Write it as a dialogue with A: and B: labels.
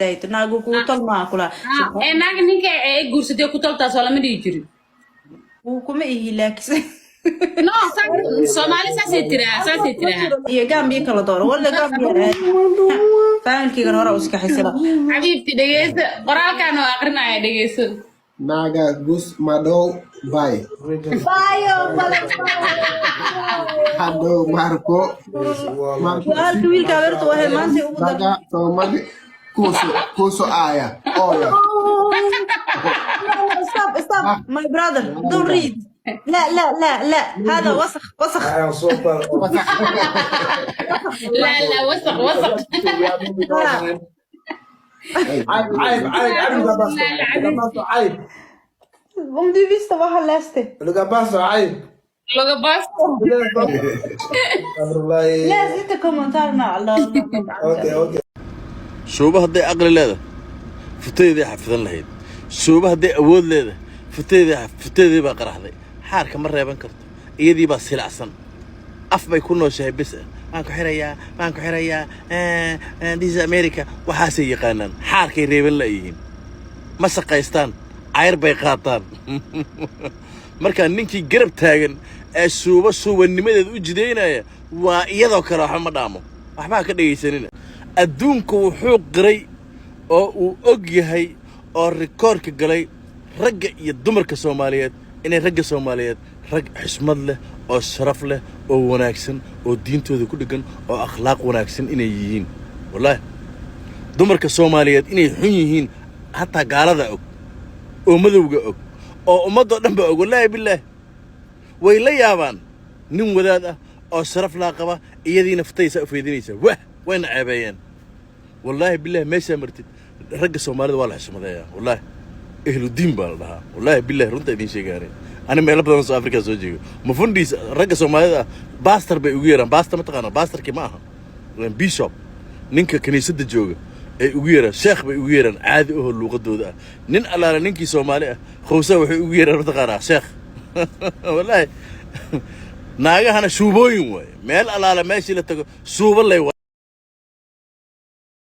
A: Dayto naagu kuu tol maa kula.
B: Ee naaga ninka ee guursatay ku toltaas oo lama dhihi jirin.
A: Wuu kuma ihi laakiin.
B: No, Soomaali saasay tiraa, saasay tiraa.
A: Iyo Gambia kala dooro walla Gambia faamilkeygan hore u iska xisila.
B: Xabiibti, dhegeyso qoraalkan oo akrinaya, dhegeyso.
C: Naga gus madow bay.
A: Bayo.
C: Hadhow Marco Marco.
A: Su-aalka wiilka habeertu wahay maanta ugu dar.
C: Naga Somali kuso kuso aya oya.
A: Stop, stop, my brother, don't read. لا لا لا لا، هذا وسخ وسخ.
B: لا لا، wasaq wasaq.
D: Cayb, cayb, cayb, lugabasto, cayb.
A: Om du visste vad han läste.
D: Lugabasto, cayb.
B: Lugabasto.
A: Läs inte kommentarerna alla.
D: Okay.
E: Shuuba hadday aqli leedahay, futadeeday xafidan lahayd. Shuuba hadday awood leedahay, futadeeday futadeedii baa qaraxday. Xaarka ma reeban karto, iyadii baa silacsan, af bay ku nooshahay bes. Waan ku xirayaa, waan ku xirayaa, this is America, waxaasay yaqaanaan. Xaarkay reeban la'yihiin, ma shaqaystaan, cayr bay qaataan. Markaa ninkii garab taagan ee shuuba shuubanimadeeda u jidaynaya waa iyadoo kale, waxba ma dhaamo, waxbaa ka dhegaysanina. Adduunku wuxuu qiray oo uu og yahay oo rikoorka galay ragga iyo dumarka Soomaaliyeed inay ragga Soomaaliyeed rag xishmad leh oo sharaf leh oo wanaagsan oo diintooda ku dheggan oo akhlaaq wanaagsan inay yihiin. Wallaahi, dumarka Soomaaliyeed inay xun yihiin hataa gaalada og oo madowga og oo ummaddoo dhan ba og. Wallaahi bilaahi, way la yaabaan nin wadaad ah oo sharaf laa qaba, iyadiina futaysaa u feydinaysaa. Wah, wayna ceebeeyeen. Wallaahi bilahi, meeshaa martid ragga Soomaalida waa la xushmadeeyaa. Wallaahi, ehludiin baa la dhahaa. Wallaahi bilahi, runta idiin sheegaane, ani meelo badan soo Afrika soo jeego, mafundhiis ragga Soomaalida ah pastor bay ugu yeeraan. Pastor ma taqaana? Pastorkii ma aha, bishop, ninka kiniisadda jooga ay ugu yeeraan. Sheekh bay ugu yeeraan, caadi ahoo luuqadooda ah. Nin allaale ninkii Soomaali ah khowsa waxay ugu yeeraan, mataqaanaa, sheekh. Wallaahi, naagahana shuubooyin waaye. Meel allaale meeshii la tago shuubo lay.